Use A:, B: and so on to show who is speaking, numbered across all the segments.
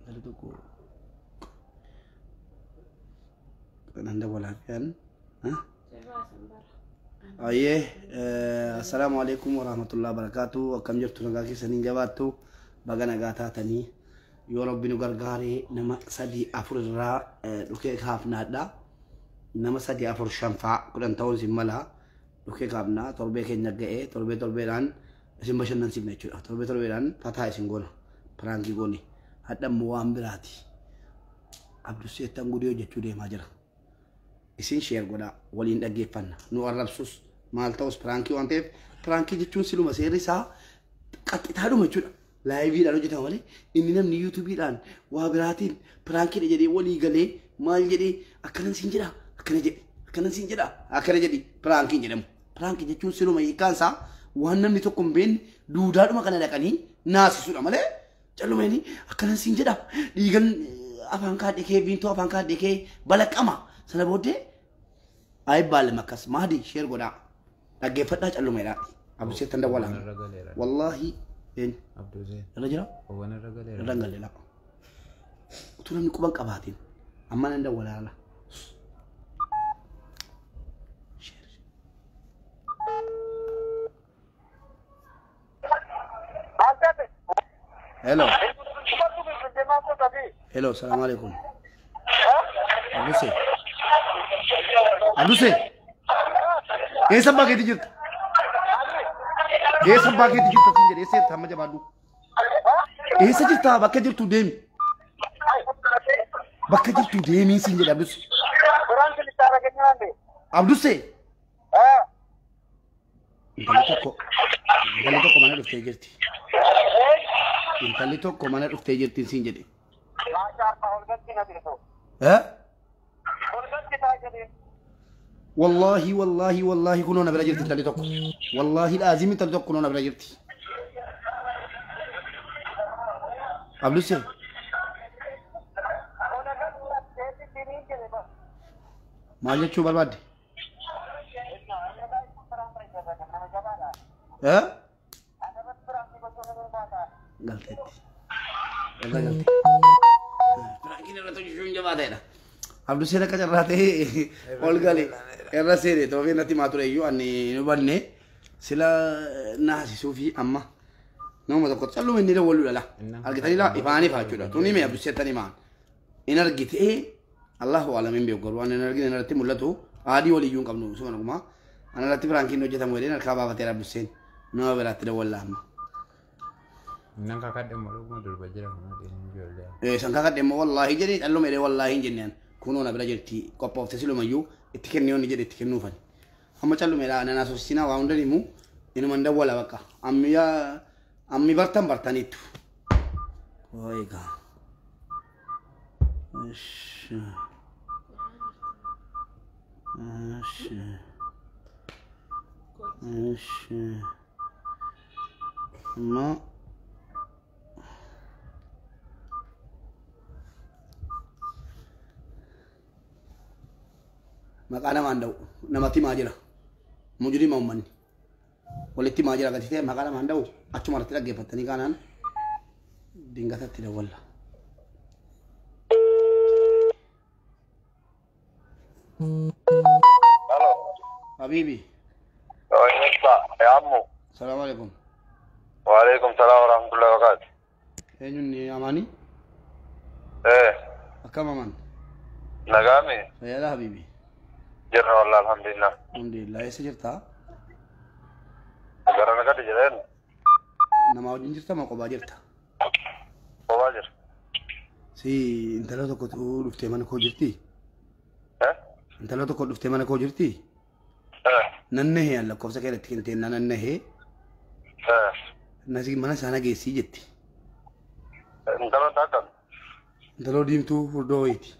A: Intalli tokko nan dawwalaafiyaan. Ayyee, assalaamu alaikum warahmatullahi wabarakatuh. Akkam jirtu, nagaa keessanii jabaattu? Baga nagaa taatanii. Yoo Rabbi nu gargaaree nama 3 4 irraa dhukee kaafnaadha. Nama 3 4 5 faa 10 ta'uun isin mala dhukee kaafnaa. Torbee keenya ga'ee torbee torbeedhaan isin bashannansiifna jechuudha. Torbee torbeedhaan fataa isin goona. Piraankii goone. Hadha immoo waan biraati. Abdusseettan gudii hojjechuu deemaa jira. Isin share godhaa, waliin dhaggeeffanna. Nu arrabsus maal ta'us piraankii waan ta'eef, piraankii jechuun siluma seerri isaa qaxxitaadhuma jechuudha. Liveiidhaan hojjetama malee inni namni YouTubeiidhaan waa biraatiin piraankiidha jedhee walii galee maal jedhee akkanan siin jedha akkana jedhe akkanan siin jedha akkana jedhi piraankiin jedhamu. Piraankii jechuun siluma hiikkaan isaa waan namni tokko hin beekne duudaadhuma kana dhaqanii naasisuudha malee calluma inni akkanan siin jedha dhiigan afaan kaadhee kee viintoo afaan kaadhee kee balaqqama sana booddee ayibbaalem akkas. Maadi share godhaa, dhaggeeffadhaa, calluma jedhaa. Abduseettan dawwalaa.
B: Irra galeera.
A: Wallaahi eenyu
B: Abduseen.
A: irra jira?
B: Hawwan irra galeera.
A: Irra hin galle lafa. Utuu namni quban qabaatiin amma nan dawwalaa la. Share. Hello. Hello, salam alaikum. Abduse. Abduse. Eessa abbaa keetii jirta? Eessa abbaa keetii jirta siin jedhe, eessa jirta amma, jabaadhu? Eessa jirta? Bakka jirtu deemi. Bakka jirtu deemii siin jedhe, Abduse. Abduse. Intalli tokko mana dhuftee jirti. Intalli tokko mana dhuftee jirti siin jedhe. Eh? Wallaahi, wallaahi, wallaahi, kunoo na bira jirti intalli tokko. Wallaahi laazim, intalli tokko kunoo na bira jirti. Abduse. Maal jechuu barbaadde? Eh? Galteetti. Irra galte. Piraankiin irratti hojjechuun jabaa ta'edha. Abduseen akka carraa ta'ee ol gale irra seene toofee natti himaa ture iyyuu ani hin hubanne, sila naasisuu fi amma nama tokko calluma inni dawwalu dhala. Argitanii laa, ifaan ifaa jechuudha. Tuni mee Abduseettan himaan. In argitee, Allahu alam, hin beeku, garuu ani hin argine irratti mul'atu aadii waliyyuu hin qabnu suma dhuguma. Ana irratti piraankiin hojjetamu jedheen harkaa baafateera Abduseen. Nama biraatti dawwallaa amma.
B: Nan kakadhe immoo dhuguma durba jira kun ijoollee.
A: San kakadhe immoo wallaahi jedhee calluma jedhee wallaahi hin jenneen, kunoo na bira jirti, qophoofte, silumayyuu itti kennee onni jedhe itti kennuufani. Amma callumeedha, nana sosinaa waa hundan himu inuman dawwala bakka. Ammi yaa ammi bartan bartaniittu. Egaa. Ishi. Ishi. Ishi. Amma maqaa namaan da'u namatti himaa jira. Mujrima uummanni. Walitti himaa jira gati ta'e maqaa namaan da'u achuma irratti dhaggeeffattanii kaanaan dingatatti dawwalla.
C: Halo.
A: Habibi.
C: Oh, ini Pak. Ya, Ammu.
A: Salaamu alaikum.
C: Waalaikum salam warahmatullahi wabarakatuh.
A: Eenyuun, Amaanii?
C: Eh,
A: Akkam, Amaan?
C: Nagami.
A: Fayyaadha, Habibi.
C: Jirra wallah, alhamdulillah.
A: Alhamdulillah, eessa jirtaa?
C: Gara nagadi jedheen.
A: Nama wajjin jirta moo kophaa jirta?
C: Kophaa jira.
A: Si intala tokkotu dhuftee mana koo jirti?
C: Eh?
A: Intala tokko dhuftee mana koo jirti?
C: Eh,
A: Nan nahee, an lakkoofsa kee irratti kennitee nan nahee.
C: Eh.
A: Nasi mana sana geessii jetti.
C: Intala akkam?
A: Intaloo diimtuu furdoo wayiiti.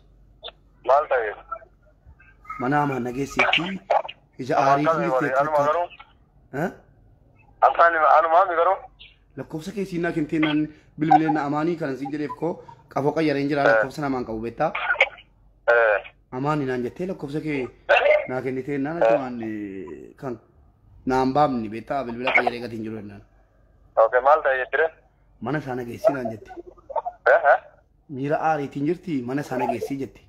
C: Maal ta'e?
A: Mana amaan na geessitti ija aarii
C: Akkamii
A: fi
C: walii? Anuma garuu?
A: Eh?
C: Akkaan anumaami garuu?
A: Lakkoofsa kee siinaa kennitee nan bilbilee na amaanii kanan siin jedheef koo qafoo qayyareen jira, lakkoofsa namaan qabu beektaa.
C: Eh,
A: Amaanii naan jettee lakkoofsa kee naa kennitee naan achumaan kan naan baamni beektaa, bilbila qayyaree gatiin jiru jennaan.
C: Okay, maal ta'e jettire?
A: Mana isaa na geessi naan jette.
C: Eh, eh?
A: Miira aariitiin jirti mana sana geessii jette.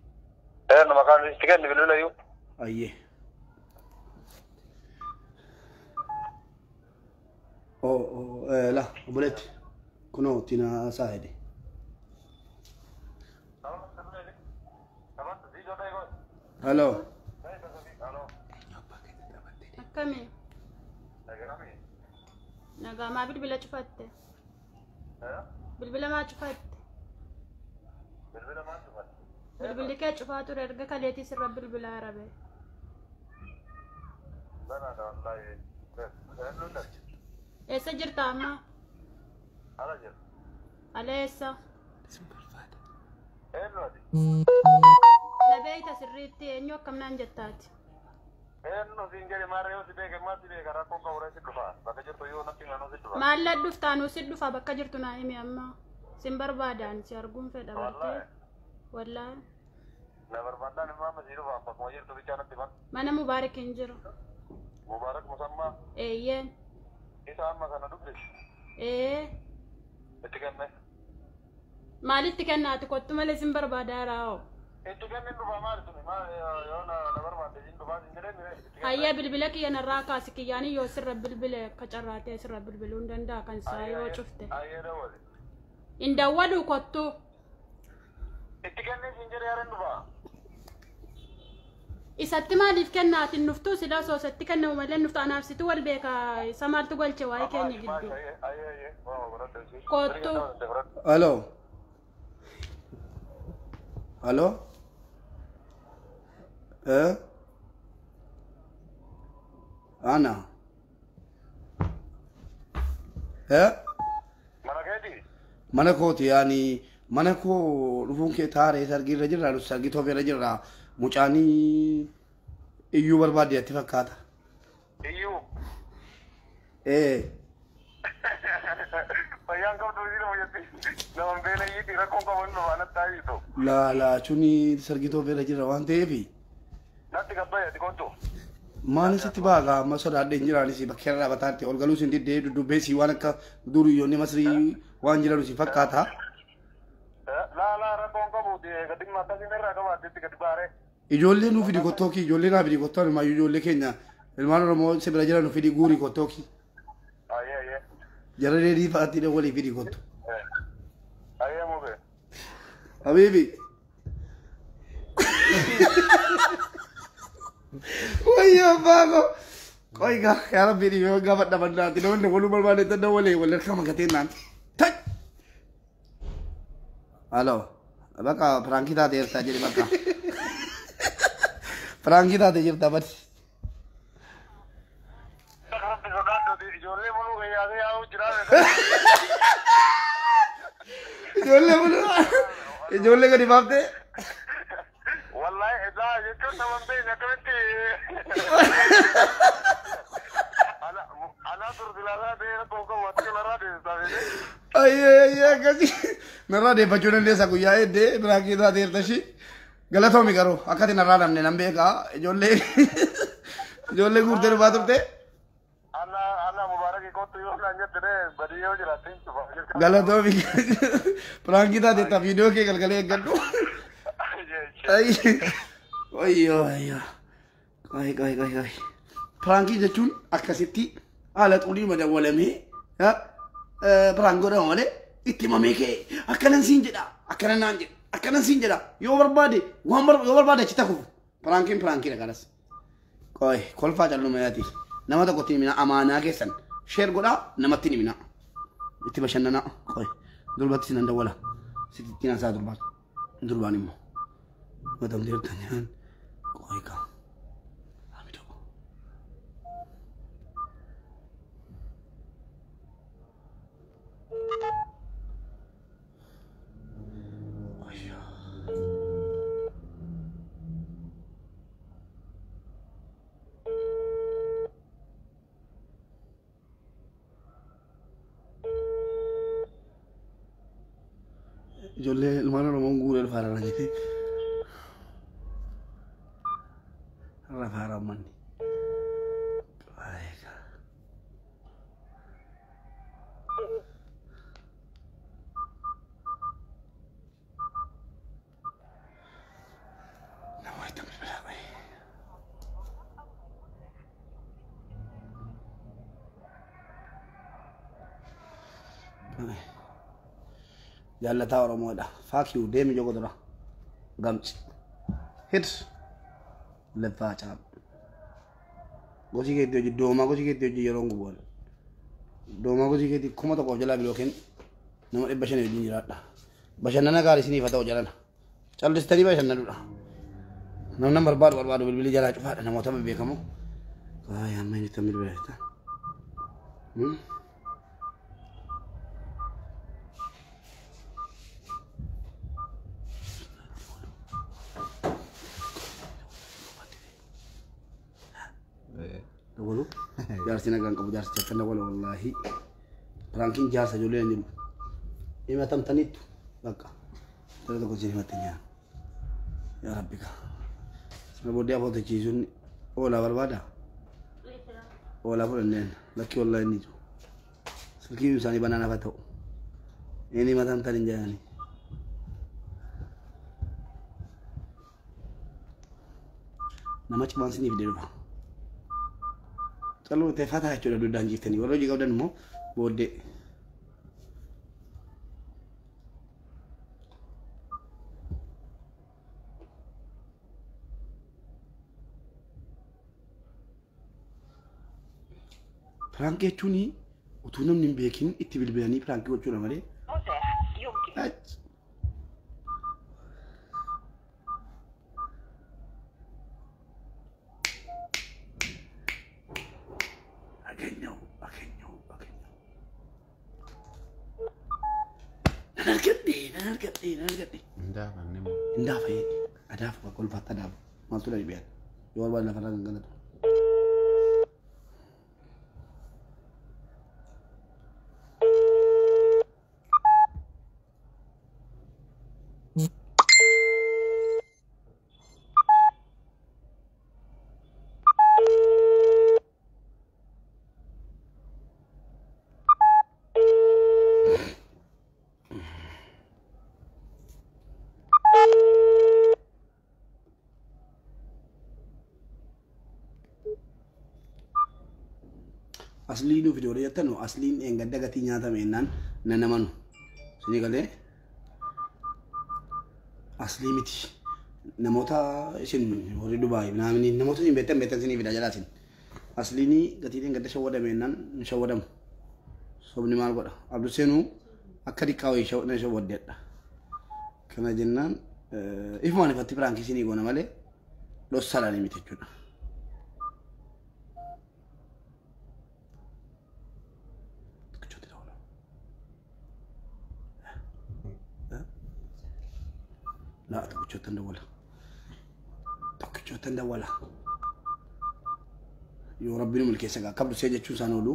C: Nama kaan itti kenni bilbila iyyuu.
A: Ayyee. Oh, la obboleetti kunoo tina saahide. Hello.
D: Akkami? Nagaa maa bilbila cufatte? Bilbila maa cufatte? Bilbilli kee cufaa ture erga kaleetii sirra bilbila arabe. Eessa jirta amma? Ala eessa? Na beeyta sirriitti eenyu akkam naan jettaati? Maal dhuftaanuu si dhufa bakka jirtu naa himi amma. Sin barbaadaan si arguun fedha bartee. Wallaahi. Mana Mubaarak hin jiru.
C: Mubaarak Musammaa.
D: Eeyyeen.
C: Isa amma kana dubbisi.
D: Ee.
C: Itti kenne.
D: Maalitti kennaati kottu malee sin barbaadaa raa'oo.
C: Itti kenne dhufa maali tuni maal yoo na barbaadde sin dhufaa sin jedhee itti kenne.
D: Hayyaa bilbila kiyya narraa kaasi kiyyaanii yoo sirra bilbile akka carraatee sirra bilbiluu hin danda'a kan isaa yoo cufte.
C: Ayyee dawwale.
D: Hin dawwalu kottu.
C: Itti kenne sin jedhee hareen dhufaa.
D: Isatti maaliif kennaatiin nuftuu silaa osoo isatti kennamu malee nuftu anaaf situ wal beeka isa maaltu galche waa'ee keenya gidduu. Kottu.
A: Hello. Hello. Ana.
C: Mana keeti?
A: Mana kooti yaani mana koo dhufuun kee taaree sargiirra jirra sargii toofeerra jirra. Mucaanii iyyuu barbaadde atti fakkaata.
C: Iyyuu.
A: Ee.
C: Fayyaan qabdu isii jetti. Nama beela iyyiti rakkoon qabu inni waan natti taayitu.
A: Laa laa chuni sargii toofeerra jirra waan ta'eefi.
C: Natti gabbayya ati kottu.
A: Maal sitti baagaa amma sodaadhee hin jiraanis bakka irra dhaabataatti ol galuu sin diddee duddubbee waan akka duriyyoonni Masrii waan jiran si fakkaata.
C: Laa laa rakkoon qabu gadimma akkasiin irraa qabaattetti gadi baaree.
A: Ijoollee nu fidi kottooki ijoollee naa fidi kottoo ilmaa ijoollee keenya ilmaan Oromoo si bira jiran nu fidi guurii kottooki.
C: Ayyee.
A: Jara reedii fa'aatti walii fidi kottu.
C: Ayyee mube.
A: Habiibi. Wayyoo baako. Qoy gaa yaa rabbi dhiibee gaafa dhabannaati namni waluu barbaade tanda walii wal harka makatee naan. Tai. Halo. Bakka piraankii taatee jirta jedhi bakka. Piraankii taatee jirta badi. Ijoollee muluu ijoollee gadi baaftee.
C: Wallahi laa jechuun nama hin beekne akkamitti. Anaa tursilaasaa ta'ee rakkoo qabu ati narraa deessisaa beekee.
A: Ayyee ayyee akkasii narraa deeffachuu dandeessa guyyaa heddee piraankii taatee jirta ishii. Galatoomi garuu akkati narraa dhabne nan beekaa ijoollee ijoollee guurtee dhufaa turte.
C: Ana Mubaarak kottu yoo naan jette badii yoo jiraatte hin dhufa.
A: Galatoomi piraankii taateetta viidiyoo kee galgalee eeggadhu. Ayyoo ayyoo qoy qoy qoy qoy piraankii jechuun akkasitti haala xurii madawwalamee piraank godhama malee itti mamee kee akkanan siin jedha akkanan naan jedha akkanan siin jedha yoo barbaade waan yoo barbaade achi takuuf piraankiin piraankiidha kanas. Qoy kolfaa calluma yaati nama tokkotti himina amaanaa keessan sheer godhaa namatti himina itti bashannanaa qoy durbatti sinan dawwala sitti naasaa durbaan durbaan immoo matamteertan qoy kaa. Ijoollee ilmaan Oromoon guuree lafa irra jirti. Lafa irra manni. Jaallataa Oromoodha. Fuck you deemi jogo dura. Gamci. Hit. Leffaa caam. Gosi keetti hojii doomaa gosi keetti hojii yeroo guboon. Doomaa gosi keetti 1000 of jalaa bilookin nama 500 wajjin jiraadha. Bashannana gaarii isiniif haa ta'u jalana. Callistanii bashannanudha. Namni barbaadu barbaadu bilbilii jalaa cufaadha namoota bebbeekamoo. Ay, amma inni tam bilbilata. Dawwalu. Jaarsi nagaan qabu jaarsicha akka dawwala wallaahi. Piraankiin jaarsa ijoollee hin jiru. Himatamtaniittu bakka. Tola tokko isin himatte nyaa. Yaa Rabbi ka. Sana booddee afootachiisuun oolaa barbaada. Oolaa fudhanneen lakki wallaahi inni jiru. Silkiin isaanii banaa nafa ta'u. Inni himatamtan hin jedhani. Nama cimaan isiniif fidee dhufa. Caluu ta'e fataa jechuudha dugdaan jiiftanii warra hojii qabdan immoo booddee. Piraankii jechuun utuu namni hin beekin itti bilbilanii piraankii gochuudha malee. Agenyo, agenyo, agenyo. Nan argadhe, nan argadhe, nan argadhe.
B: Hin daafamne moo?
A: Hin daafa adaafa bakka ulfaatti adaafa. Maaltu na dhibee? Yoo barbaade lafarraa gangalatu. Aslii nuuf iddoo jettanu asliin eengadda gatii nyaatame jennaan nan amanu. Isinii galee aslii miti. Namoota isin warri Dubaay naamni namoota isin beektan beektan isinii fida jalaa isin. Asliin gatii eengadda shawwadame jennaan hin shawwadamu. Sobni maal godha? Abduseenuu akka diqqaa wayii na shawwaddeedha. Kana jennaan ifumaan ifatti piraankii isinii goona malee dhossaadhaan miti jechuudha. La tokkichoottan dawwala. Tokkichoottan dawwala. Yoo rabbi nu milkeessa gaa kabdu see jechuun isaan oolu.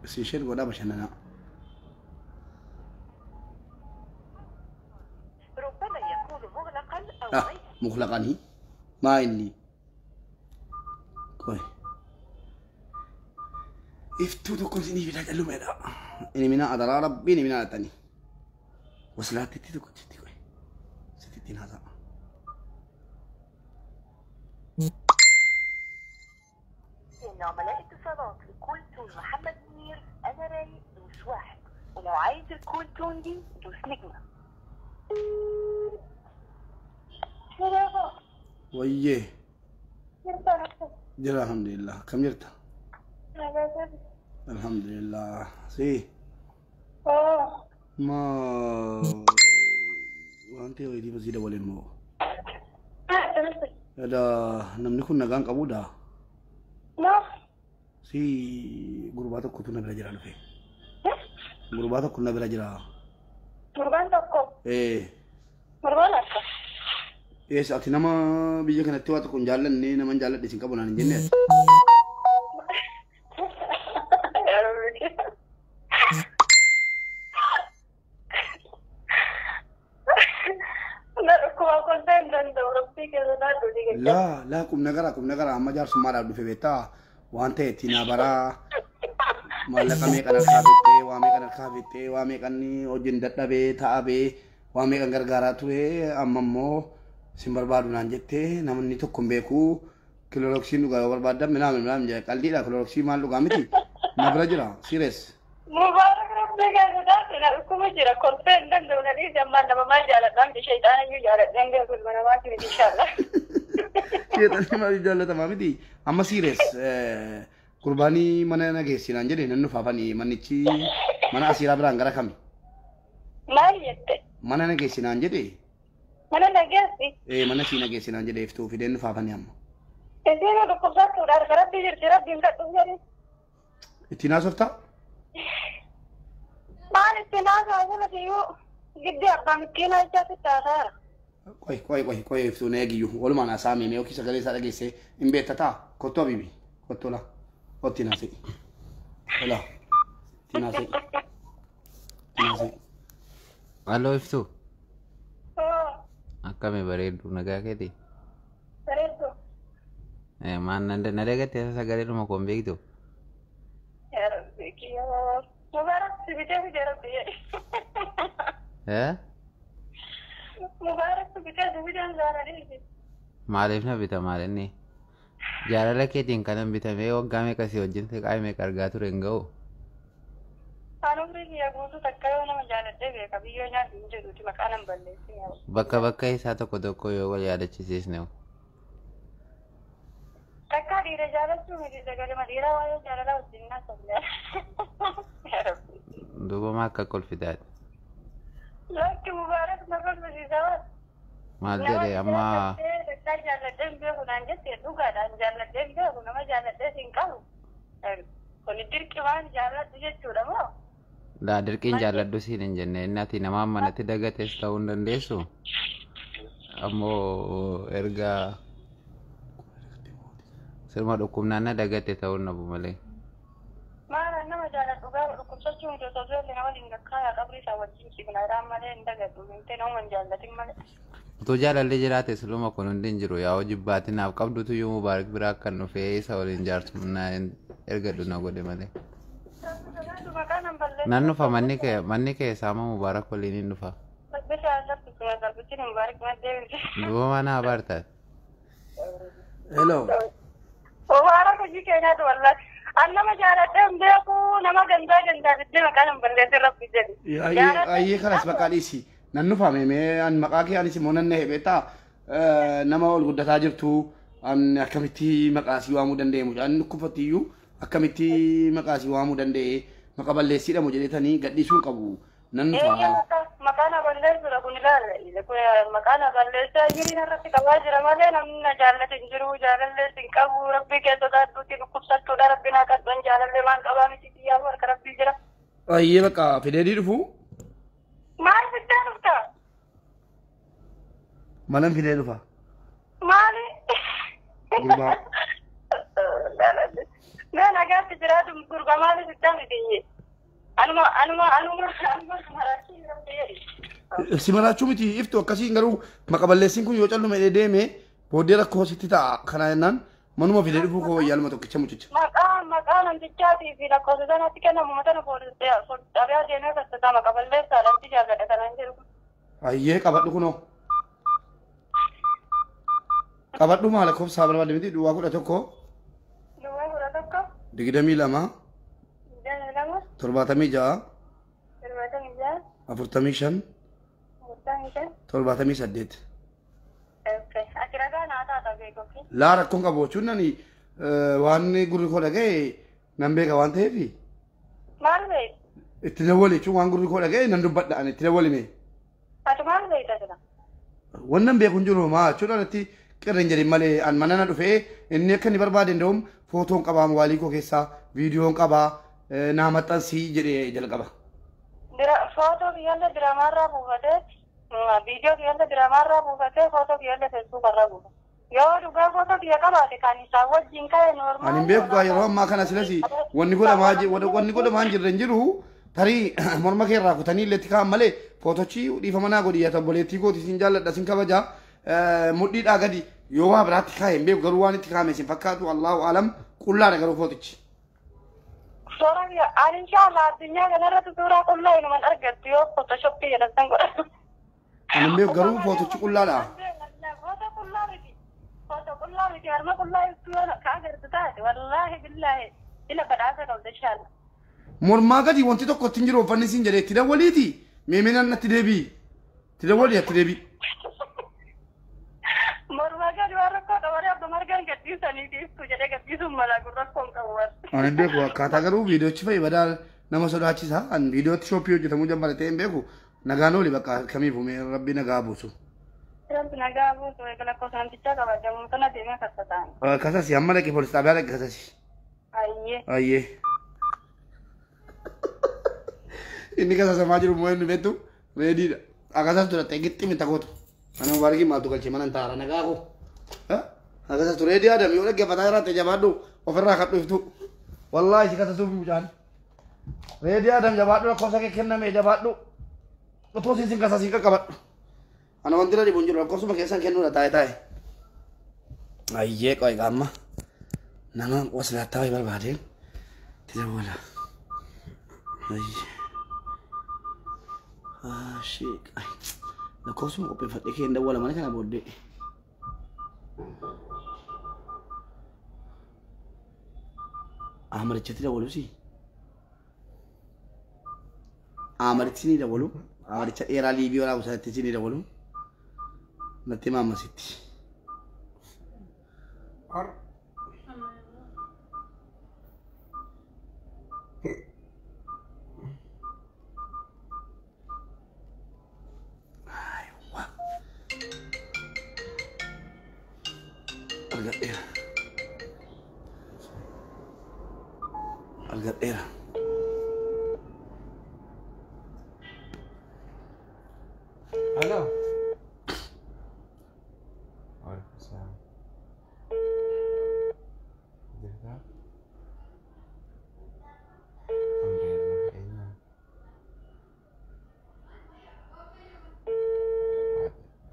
A: Isin isheen godhaa bashannanaa.
E: ربما يكون مغلقا أو
A: Ah,
E: غير
A: مغلقاني. ما إني كوي إفتو تكون سيني في ذاك اللوم هذا إني منا أدرى ربي إني منا أتاني وصلت تتي كنت تتي كوي ستتين هذا
E: إن عملاء اتصالات لكل تون محمد منير أنا رايق دوس 1 ولو عايز الكول تون دي دوس نجمة.
A: ويه جرى الحمد لله كم جرت الحمد لله سي ما وانت ويدي بزيد ولا مو هذا نمني كنا كان قبودا سي غربات كنت بلا جرى لفي غربات كنا بلا جرى ايه Eessa ati nama biyya kanatti waa tokko hin jaallanne nama hin jaalladhe isin qabu naan hin jenne ati. Laa laa qubna gara amma jaarsummaadhaaf dhufe beektaa waan ta'e ittiin naa baraa maallaqa meeqan harkaa fixxee waa meeqan harkaa fixxee waa meeqan hojiin dadhabee taa'abee Waan meeqan gargaaraa ture amma immoo sin barbaadu naan jettee namni tokko hin beeku kiloroksiin dhugaa yoo barbaaddan minaamin minaamin jedhe qalliidha kiloroksii maal dhugaa miti na bira jira sirees.
E: Mubaarak rabbii keessa taate na dhukkuma jira kolfee hin danda'u na dhiisi ammaan nama maal jaaladhaa miti shayxaana iyyuu jaaladheen beeku ilma namaati miti inshallah.
A: Sheexanni maaliif jaallatamaa miti amma sirees gurbaanii mana nageessinaan jedhe nan nufaafanii manichi mana asiiraa biraan gara kami
E: Maal jette?
A: mana nageessinaan jedhe
E: Mana nageessi.
A: Mana sii nageessinaan jedhe iftuu fideen nufaafanii amma.
E: Isiin dhukkubsattuudha harka rabbii jirti rabbiin kadhu jedhi.
A: Ittiin haasoftaa?
E: Maal ittiin haasa'aa iyyuu giddi abbaa miskiinaa jechaa sitti haasa'aara.
A: Qoy qoy qoy qoy iftuu na eegiyyuu walumaan haasaa miimee yookiin sagalee isaa dhageessee hin beektataa kottuu abibi kottuu laa kottiin haasa'e laa ittiin haasa'e ittiin haasa'e.
B: Halloo iftuu akkami bareeddu nagaa keeti?
E: Bareeddu.
B: Maal na dagatte sagalee dhuma koon beektu?
E: Yaa Rabbi kiyyoo. Mubaarak si bitee fide Rabbi jedhi. Mubaarak si bitee si fideen saana dhiisi.
B: Maaliif na bita maal inni? Jaalala keetiin kanan bitamee waggaa meeqa si wajjin siqaa meeqa argaa ture hin ga'u?
E: Aan umrii kiyya guutuu takka yoo nama jaaladhee beeka biyyoo nyaatu hin jedhuuti maqaa nan balleessin yaa Rabbi.
B: Bakka bakka isaa tokko tokko yoo wal yaadachiisne.
E: Takka dhiira jaalachuu miti sagalema dhiiraa waa'ee jaalalaa wajjin naasofne. Yaa Rabbi.
B: Duuba maa akka kolfitaati?
E: Lakki Mubaarak na kolfisiisa waan.
B: Maal jedhe amma
E: Takka jaalladhee hin beeku naan jette dhugaadhaan jaalladhee hin beeku nama jaalladhee hin qabu. Kuni dirqi waan jaalladhu jechuudha moo?
B: Laa dirqiin jaalladhu siin hin jenne inni ati nama manatti dagates ta'uu hin dandeessu. Ammoo erga sirma dhukkubnaan na dagate ta'uu hin dhabu malee.
E: Maal nama jaalladhu gaafa dhukkubsachuu miti osoo du'ellee nama waliin gakkaayaa qabrii isaa wajjin cimna iraan malee hin dagadhu himtee nama hin jaallatin malee.
B: Utuu jaalalli jiraate siluma kun hundi hin jiru yaa hojii baatinaaf qabdutu iyyuu Mubaarak biraa akkan dhufee isa waliin jaarsummaa ergadhu na godhe malee.
E: Maqaa nan balleessu.
B: Nan dhufa manni kee saama Mubaarak waliin hin dhufa.
E: Bishaan laffisuma salphichi Mubaarak maddee miti.
B: Duuba mana abaartaati.
A: Hello.
E: Mubaarak hojii keenyaatu wallahi. An nama jaaladhee hin beeku nama gandaa gandaa fiddee maqaa nan balleessu rabbi jedhi.
A: Ayyee kanas maqaa dhiisi. Nan nufa meemee an maqaa kee anis immoo nan nahe beektaa nama ol guddataa jirtu an akkamitti maqaa sii waamuu danda'e mucaan dhukkubfatti iyyuu akkamitti maqaa sii waamuu danda'e maqa balleessiidha moo jedhetanii gadhiisuu hin qabu nan nufa.
E: Maqaa na balleessuudha kun ilaala. Kun maqaa na balleessaa jireenya irratti qabaa jira malee namni na jaallate hin jiru jaalallee hin qabu rabbii keessa taatuutti dhukkubsattuudha rabbi naa qadhan jaalallee maal qabaa miti xiyyaa harka rabbii jira.
A: Ayyee bakka fidee dhufu
E: Maal fiddee dhufta?
A: malan fidee dhufa.
E: Maali?
A: Gurbaa.
E: Mee nagaatti jiraatu gurbaa maali fiddee miti? Anuma anuma anuma anuma maraachii rabbi jedhi.
A: Si maraachuu miti iftu akkasiin garuu maqa balleessiin kun yoo callume deeme booddee rakkoo sitti ta'a kana jennaan manuma fidee dhufuu koo wayyaaluma tokkicha mucicha.
E: Maqaa maqaa namtichaatii fi lakkoofsa sanatti kennamu matana poolisii xabiyaa deemee kassataa maqa balleessaadhaan si jaalladha kanaan jedhu.
A: Ayyee qabadhu kunoo. Qabadhu maa lakkoofsa barbaadde miti duwwaa 11.
E: Duwwaa 11.
A: 22.
E: 22.
A: 76.
E: 76.
A: 45.
E: 45.
A: 78.
E: Ati ragaa naa taata beeku.
A: Laa rakkoon qabu jechuun nani waan gurri koo dhaga'e nan beeka waan ta'eef.
E: Maal beektu?
A: Itti dawwali jechuun waan gurri koo dhaga'e nan dubbadha ani itti dawwalime.
E: Ati maal beekta sila?
A: Wannan beeku hin jiru maa jechuun anatti qirri hin jedhin malee an mana na dhufee inni akka inni barbaade hin da'um footoon qabaa mobaalii koo keessaa viidiyoon qabaa naa maxxansii jedhee jalqaba.
E: Footoo kiyyaallee diraamaarraa buufatee viidiyoo kiyyaallee diraamaarraa buufatee footoo kiyyaallee feesbuukarraa buufate. Yoo dhugaa footoo kiyya qabaate kan isaan wajjin ka'e normaal.
A: Ani hin beeku yeroo ammaa kana silas wanni godhamaa hin jirre hin jiru tarii morma kee irraa kutanii illee itti kaa'an malee footochi dhiifama naa godhi yaa obboleettii kooti sin jaalladha sin kabaja mudhiidhaa gadi yoo waa biraatti kaa'e hin beeku garuu waan itti kaa'ame sin fakkaatu allahu alam qullaadha garuu footichi.
E: Suuraa kiyya ani inshallah addunyaa kanarratti suuraa qullaa inuman argattu yoo footoshoppii jedhan san godhatu.
A: Ani hin beeku garuu footichi qullaadha.
E: Foto qullaa miti. Foto qullaa miti. Harma qullaa ibsuu ka agartu taate. Wallaahi billaahi. Ila badhaasa qabda inshaalla.
A: Mormaa gadi wanti tokko ittiin jiru uffanni siin jedhee itti dawwaliiti. Meeminaan natti deebii. Itti dawwalii atti deebii.
E: Mormaa gadi waan rakkoo qabanii abba margaan gadhiisanii ibsu jedhee gadhiisuun malaa kun rakkoo hin qabu warri.
A: Ani hin beeku akkaataa garuu viidiyoochi fa'i badaa nama sodaachisa. Ani viidiyootti shooppii hojjetamuu jalqabe ta'e hin beeku. Nagaan ooli bakka kamiifuu mee rabbi nagaa buusu.
E: Rabbi nagaa buusu eega lakkoofsa namtichaa kabajamu sana deemee akkas ta'an.
A: Kasasi amma dhaqi poolis xaabiyaa dhaqi kasasi.
E: Ayyee.
A: Ayyee. Inni kasasamaa jiru immoo inni beektu reediidha. Akkasas ture ta'e gixximi takootu. Mana mubaarikii maaltu galchee mana hin taara nagaa koo. Akkasas ture reedii Adam yoo dhaggeeffataa jiraate jabaadhu ofirraa kan dhuftu. Wallaahi si kasasuuf mucaan. Reedii Adam jabaadhu lakkoofsa kee kenname jabaadhu. Otoo siin kasasiin qaqqabadhu. Ana wanti na dhibu hin jiru lakkoofsuma keessan kennuudha taa'e taa'e. Ayyee qoy gaamma. Nama waslaattaa wayii barbaadeen itti dawwala. Ayyee. Ashee lakkoofsuma qopheeffadhee kee hin dawwala mana kana booddee. Amarichatti dawwaluusi. Amarichi ni dawwalu. Amaricha dheeraa liibii waraabu sanatti ni dawwalu. Natti maammasitti. Aywa. Argadheera. Argadheera.
B: Hello. Waalaikumsalam. Jirtaa? Alhamdulillah. Eenyu?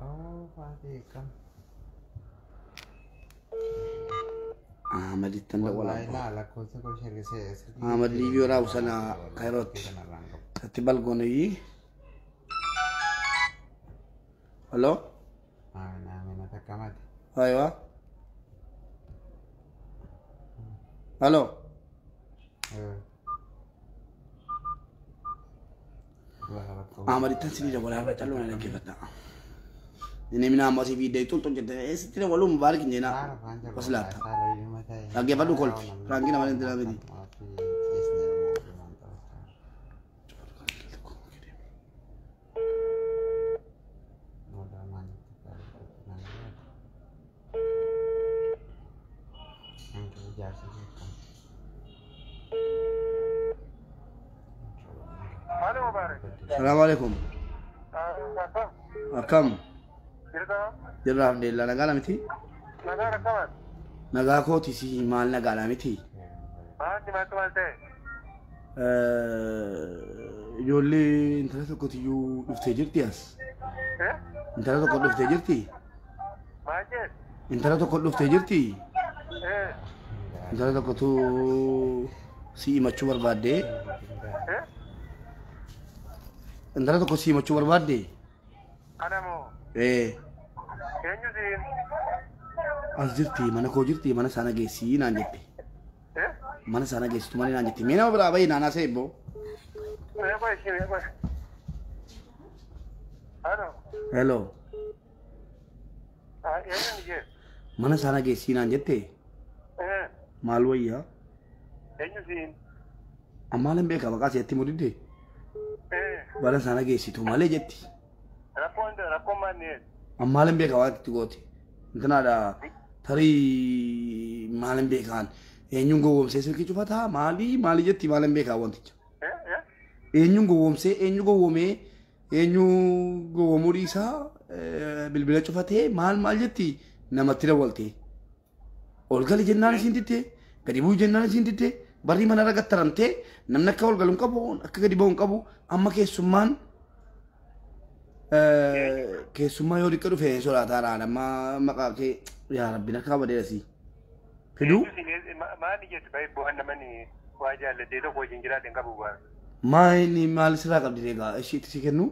B: Oh, Fatih kam.
A: Ahmadittan dawwala.
B: Wallahi laa lakkoofsa koo shergisee.
A: Ahmad liibii waraabu sana Kairootti. Isatti balgoonayyi. Hello?
B: Aamin aamin ati akkamati?
A: Aywa. Hello? Ahmadittan sinii dawwala har'a calloo na dhaggeeffadha. Inni mina ammoo asii fiiddee xunxun jette eessatti dawwaluu mubaarik hin jeenaa. Waslaata. Dhaggeeffadhu kolfi. Firaankiin nama hin miti.
C: Maali Mubaarak?
A: Salaamu alaikum.
C: Akkam?
A: Akkam?
C: Jirtaa?
A: Jirra alhamdulillah nagaa miti?
C: Nagaan akkamat?
A: Nagaa kooti si maal nagaadha miti?
C: Maalti maaltu maal ta'e?
A: Ijoollee intala tokkotiyyuu dhuftee jirti as. Intala tokko dhuftee jirti?
C: Maal jee?
A: Intala tokko dhuftee jirti? Intala tokkotu si himachuu barbaaddee? Intala tokko si himachuu barbaaddee?
C: Ana moo?
A: Ee.
C: Eenyu siin?
A: As jirti mana koo jirti mana sana geessii naan jette. Mana sana geessitu malee naan jette. Mee nama biraa bahi naanaa seebbo.
C: Eeqo ishee eeqo. Alo.
A: Hello.
C: Eenyu jee?
A: Mana sana geessii naan jette. Maal wayyaa?
C: Eenyu siin?
A: Ammaaleen beekaa maqaa seetti mudidde. Mana sana geessitu malee jetti.
C: Rakkoon rakkoon maal?
A: Ammaaleen beekaa waan itti gooti. Intanaadha tarii maalin beekaan eenyuun gowwoomsee silkii cufataa maalii maalii jetti maalin beekaa wanticha. Eenyuun gowwoomsee eenyu gowwoomee eenyu gowwoomuu dhiisaa bilbila cufatee maal maal jetti namatti dawwaltee. Ol gali jennaan isiin diddee gadi bu'u jennaan isiin diddee barri mana irra gattaramtee namni akka ol galu hin qabu akka gadi ba'u hin qabu amma keessummaan keessummaa yoo dhiqqa dhufe sodaataadhaan amma maqaa kee yaa rabbi na kaaba deerasi. Fiduu?
C: Maali jetti baay'ee bu'aan namni waa jaallatee tokko wajjin jiraate hin qabu bu'aan.
A: Maa inni maal sirraa qabdi egaa ishii itti si kennu?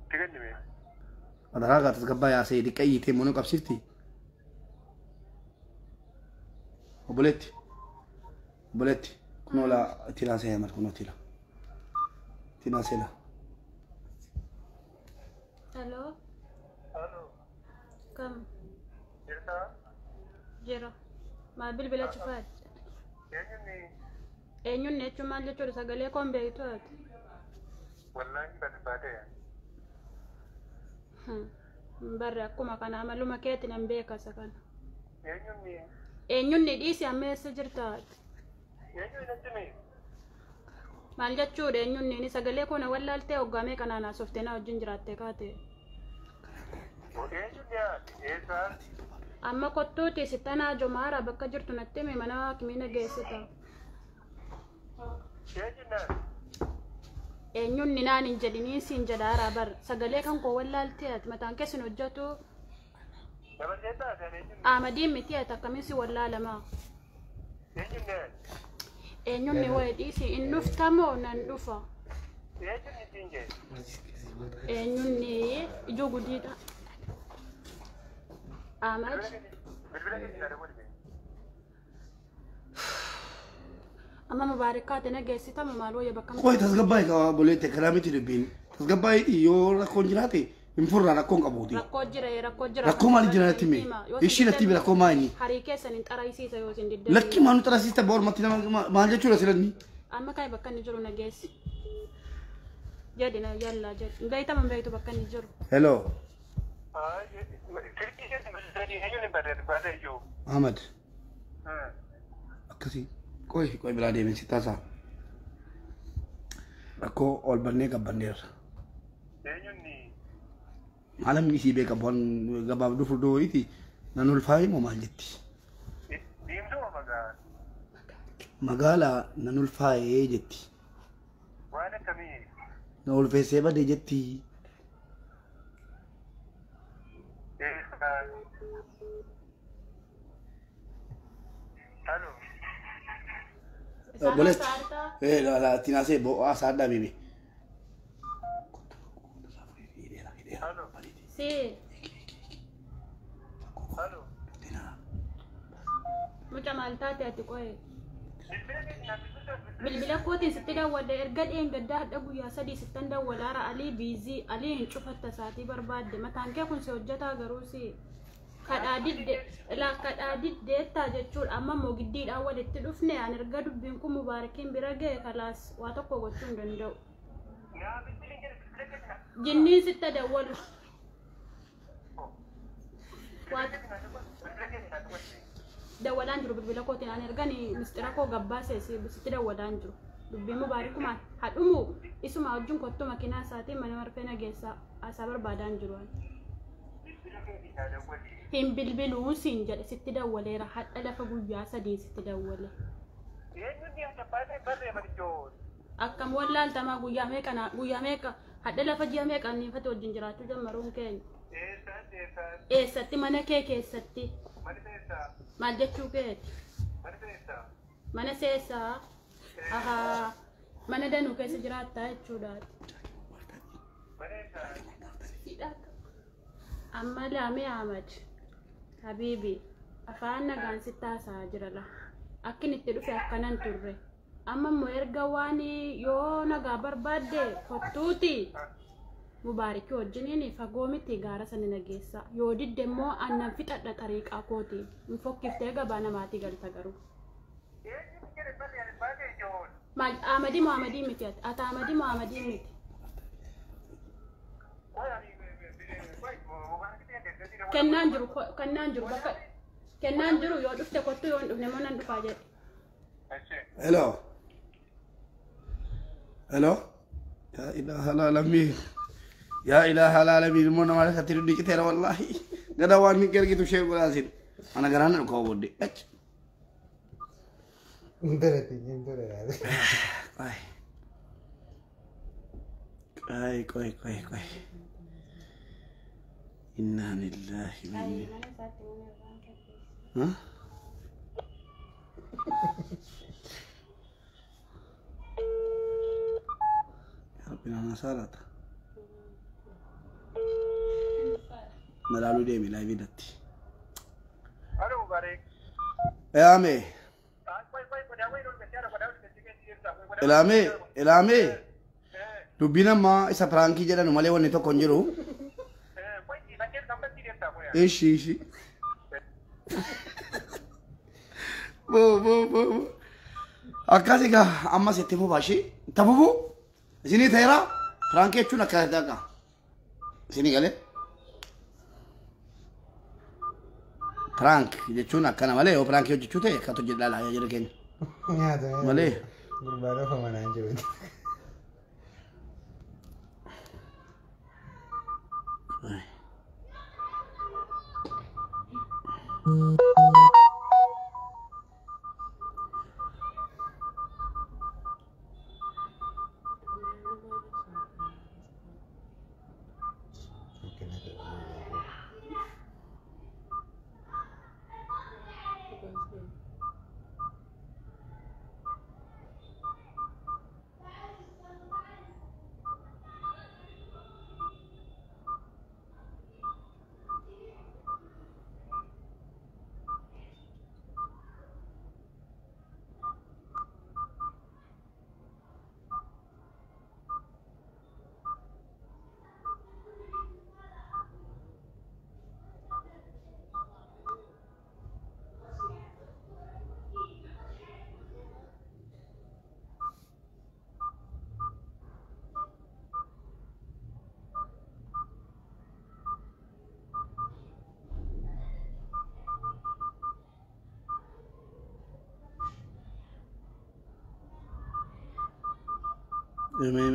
C: Itti kennime.
A: Madaraa tasgabbaa yaasee diqqayyitee immoo nu qabsiifti. Obboleetti. Obboleetti. Kunoo laa ittiin haasa'e Ahmad kunoo ittiin. Ittiin haasa'e laa.
D: Hello.
C: Halo.
D: Kam
C: Jirtaa?
D: jira? Maal bilbila cufaati?
C: Eenyuun
D: Eenyuun jechuun maal jechuudha sagalee koon beektu ati?
C: Wallaahi barbaade.
D: Hin barre akkuma kana amaluma keetti nan beeka isa kana.
C: Eenyuun
D: Eenyuun dhiisi amma eessa jirta ati?
C: Eenyuun natti mi?
D: Maal jechuudha eenyuun ni sagalee koo na wallaaltee hoggaamee kanaan haasoftee na wajjin jiraattee kaate.
C: Eenyuun yaade? Eessaa?
D: Amma kottuuti sittanaa jomaara bakka jirtu natti himi mana hakimii na geessita.
C: Eenyuun yaade?
D: Eenyuun ni naan hin jedhiniin siin jedhaara bar sagalee kan koo wallaaltee ati mataan keessan hojjetu
C: Dabalatee taate eenyuun?
D: Ahmadiin miti ati akkamiin si wallaalamaa?
C: Eenyuun yaade?
D: Eenyuun ni wayi dhiisi hin dhuftamoo nan dhufa.
C: Eenyuun ittiin jee?
D: Eenyuun ni ijoo gudiidha. Ahmad
C: Bilbila keessa dabalatee.
D: Amma mubaarakaate na geessitama maal wayya bakka
A: Qoy tasgabbaa'e qaba obboleetti akkanaa miti dubbiin. Tasgabbaa'e yoo rakkoon jiraate hin furraa rakkoon qabuuti.
D: Rakkoo jira rakkoo jira.
A: Rakkoo maali jira natti himi? Ishii natti himi rakkoo maali?
D: Harii keessan hin xaraysiisa yoo isin diddan.
A: Lakki maal nu xarasiista boormatti nama maal jechuudha silanni?
D: Amma kai bakka inni jiru na geessi. Jedhi na yallaa jedhi. Hin beeytama hin beeytu bakka inni jiru.
A: Hello.
C: Silkii keessa bilbilanii eenyuun hin barbaade iyyuu?
A: Ahmad. Akkasii. Qoy qoy biraa deemee si taasaa. Rakkoo ol bannee gabbanneerra.
C: Eenyuun
A: Maalamni isii beeka bu'aan gabaabduu furdoo wayiiti nan ulfaa'e moo maal jetti?
C: Diimtuu moo magaalaa?
A: Magaalaa nan ulfaa'ee jetti.
C: Waan akkamii?
A: Na ulfeessee badee jetti.
C: Eessaa? Halo.
D: Isaan
A: Obboleetti.
D: haasa'aa
A: Eh, la ittiin haasa'e bo'aa saadhaa bibi.
C: Halo.
D: Si
C: Halo.
D: mucaa maal taate ati qoye?
C: Bilbila keessa bilbilaa
D: Bilbila kootiin sitti dawwadde erga dheengaddaa hadha guyyaa sadii sittan dawwalaara alii biizii alii hin cufatta saatii barbaadde mataan kee kun si hojjetaa garuu si kadhaa didde ilaa kadhaa diddeettaa jechuudha amma immoo giddiidhaan walitti dhufne an erga dubbiin kun mubaarakiin bira ga'e kalaas waa tokko gochuu hin danda'u.
C: Naa bilbilli jira bilbila keessa.
D: Jinniin sitta dawwalu. Waa
C: Bilbila keessa dubbatti.
D: dawwalaan jiru bilbila kootiin an ergani mistira koo gabbaasee sitti dawwalaan jiru. Dubbiin mubaarikumaan hadhumu isuma wajjin kottu makiinaa isaatiin mana marfee nageessaa asaa barbaadaan jiru. Ani.
C: Bilbila keessa dawwali.
D: Hin bilbiluu siin jedhe sitti dawwaleera hadha lafa guyyaa sadii sitti dawwale.
C: Eenyuun yaada baatee barree marijoon?
D: Akkam wallaaltamaa guyyaa meeqa guyyaa meeqa hadha lafa ji'a meeqa anniifate wajjin jiraachuu jammaruun keenya.
C: Eessaan eessaan?
D: Eessatti mana kee keessatti
C: Mana eessaa?
D: maal jechuu keeti?
C: Mana eessaa?
D: Mana seessaa ahaa mana danuu keessa jiraattaa jechuudha.
C: Mana eessaa?
D: Amma laamee Ahmad Habiibi afaan nagaan sitti haasa'aa jira la. Akkin itti dhufe akkanan turre. Amma immoo erga waan yoo nagaa barbaadde kottuuti mubaarikii wajjiniin fagoo miti gaara sana nageessa. Yoo didde immoo annan fixadha xariiqaa kooti. Hin fokkiftee gabaa namaatii galta garuu.
C: Eenyuun jedhe barree ani baatee ijoon?
D: Maal Ahmadii moo Ahmadii miti ati? Ati Ahmadii moo Ahmadii miti? Kennaan jiru kennaan jiru bakka kennaan jiru yoo dhufte kottu yoo hin dhufne immoo nan dhufaa jedhe.
A: Hello. Hello. Yaa ilaaha alaalamiin. Yaa ilaaha alaalamiin immoo nama harkatti dhidhiqiteera wallaahi. Gada waan hin ergitu ishee godhaasin. Ana garaan dhukkuba booddee. Achi.
B: Intarati.
A: Ay. Ay, qoy, qoy, qoy. Innaa lillahi wa inna. Huh? Ya Rabbi nama salata. Na laaluu deemi laayivii irratti.
C: Alo Mubarak.
A: Ilaame. Ilaame ilaame. Dubbiin ammaa isa piraankii jedhanu malee wanni tokko hin jiru. Ishi ishi. Bo bo bo. Akkas egaa ammas itti fufaa ishee. Itti fufuu isinii ta'eera piraankii jechuun akka dhaqa. Isinii galee. Piraank jechuun akkana malee yoo piraankii hojjechuu ta'e akkatu hojjedhaa laa jira keenya.
B: Nyaata.
A: Malee.
B: Gurbaan ofa manaan jiru.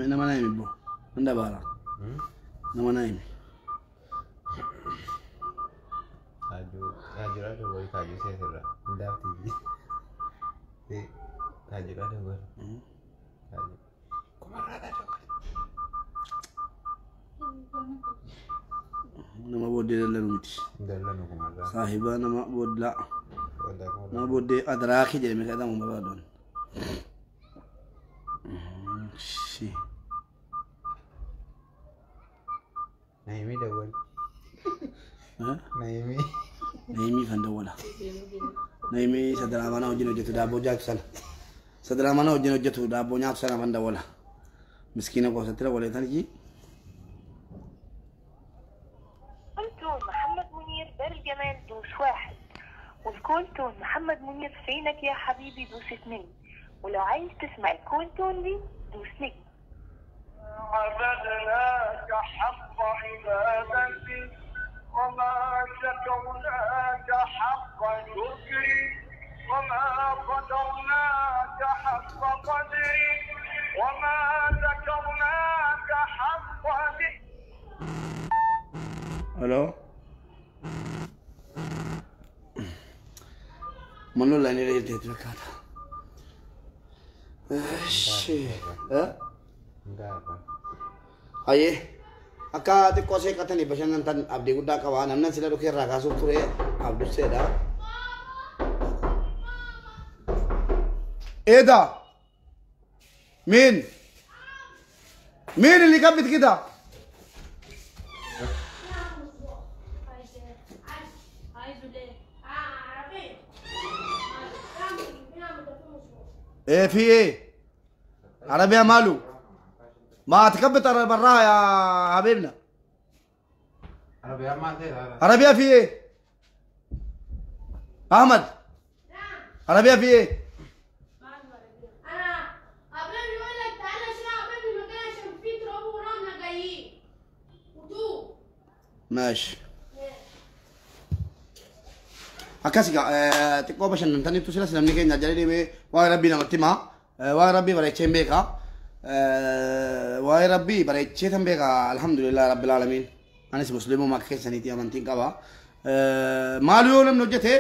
A: Nama na himi bro. Nda bara. Nama na himi.
B: Taajura dogori taajuu seesirra. Hundaaf tiivi. Taajura dogori. Kumarraa dogori.
A: Nama booddee dallanu miti.
B: Dallanu kumarraa.
A: Saahiba nama booddee. Nama booddee adaraakii jedhame kadhamu barbaadoon.
B: Naimi dawwal. Naimi.
A: Naimi kan dawwala. Naimi sadarkaa mana wajjin hojjetu daabboo nyaatu sana. Sadarkaa mana wajjin hojjetu daabboo nyaatu sana kan dawwala. Miskiina qoosatti dawwalee tanji.
E: قلت محمد منير بالجمال دوس واحد والكولتون محمد منير فينك يا حبيبي دوس اثنين ولو عايز تسمع الكولتون دي دوس نجم.
C: عبدناك حق عبادتي وما شكرناك حق شكري وما قدرناك حق قدري وما ذكرناك حق ذكري.
A: الو منو اللي نريد يتركها؟ ايش؟ ها؟ Aye, akka xiqqoo seeqatanii bashannantan abdii guddaa qaba. Namni sila dhukee irraa kaasuuf ture abdusseedha. Eeda, مين؟ مين اللي كبت كده؟ ايه في ايه؟ عربية ماله؟ ما تكبت براها يا حبيبنا.
B: عربية ما فيها.
A: عربية في ايه؟ احمد. عربية في ايه؟
D: انا قبل بيقول لك تعالى شيل عربية من المكان عشان في تراب ورملة جايين وطوب.
A: ماشي. Akkas egaa xiqqoo bashannantaniitu silas namni keenya jala deemee waa'ee rabbii namatti himaa. Waa'ee rabbii bareechee hin beekaa. Waa'ee rabbii bareechee tan beekaa alhamdulillah rabbil aalamiin. Anis musliimuma akka keessaniiti amantiin qaba. Maal yoo namni hojjete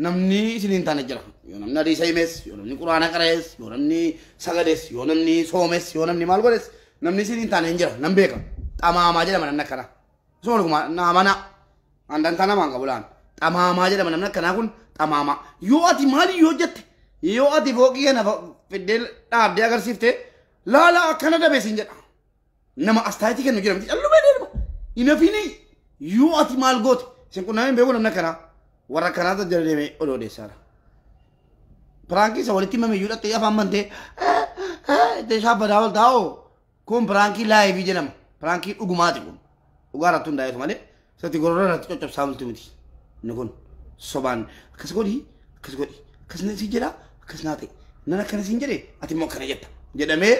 A: namni isin hin taane jira. Yoo namni hadiisa himes, yoo namni quraana qara'es, yoo namni sagades, yoo namni soomes, yoo namni maal godhes namni isin hin taane hin jira. Nan beeka. Xamaamaa jedhama namni akkana. Isuma dhuguma naamana. Andantaa namaan qabu laan. Xamaamaa jedhama namni akkanaa kun xamaamaa. Yoo ati maal yoo hojjette yoo ati fooqii kana fiddee dhaabdee agarsiifte laala akkana dabees hin jedha. Nama astaayitii kennu jira miti callumee deema. Hin hafiini Yoo ati maal goote isin qunnamee beeku namni akkanaa warra akkanaatu jala deemee odoo odeessaadha. Piraankii isa walitti himame iyyuu dhattee afaan bantee itti shaabbataa ol taa'oo kun piraankii laayivii jedhama. Piraankii dhugumaati kun. Dhugaa irratti hundaa'eetu malee isatti gorora irratti coccobsaa bultu miti. Inni kun sobaan akkas godhi akkas godhi akkas na siin jedha akkas naa ta'e nan akkana siin jedhe ati immoo akkana jetta jedhamee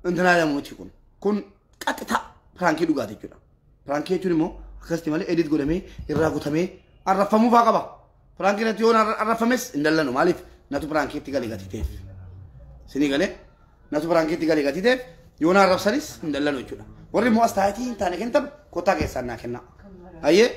A: intinaa jedhamu miti kun. Kun qaxxitaa piraankii dhugaati jechuudha. Piraankii jechuun immoo akkasitti malee edit godhamee irraa kutamee arrafamuu faa qaba. Piraankii irratti yoo arrafames hin dallanu maaliif natu piraankiitti galee gatii ta'eef. Sinii galee natu piraankiitti galee gatii ta'eef yoo na arrabsanis hin dallanu jechuudha. Warri immoo as taayitii hin taane kennan kottaa keessaan naa kennaa. Ayyee.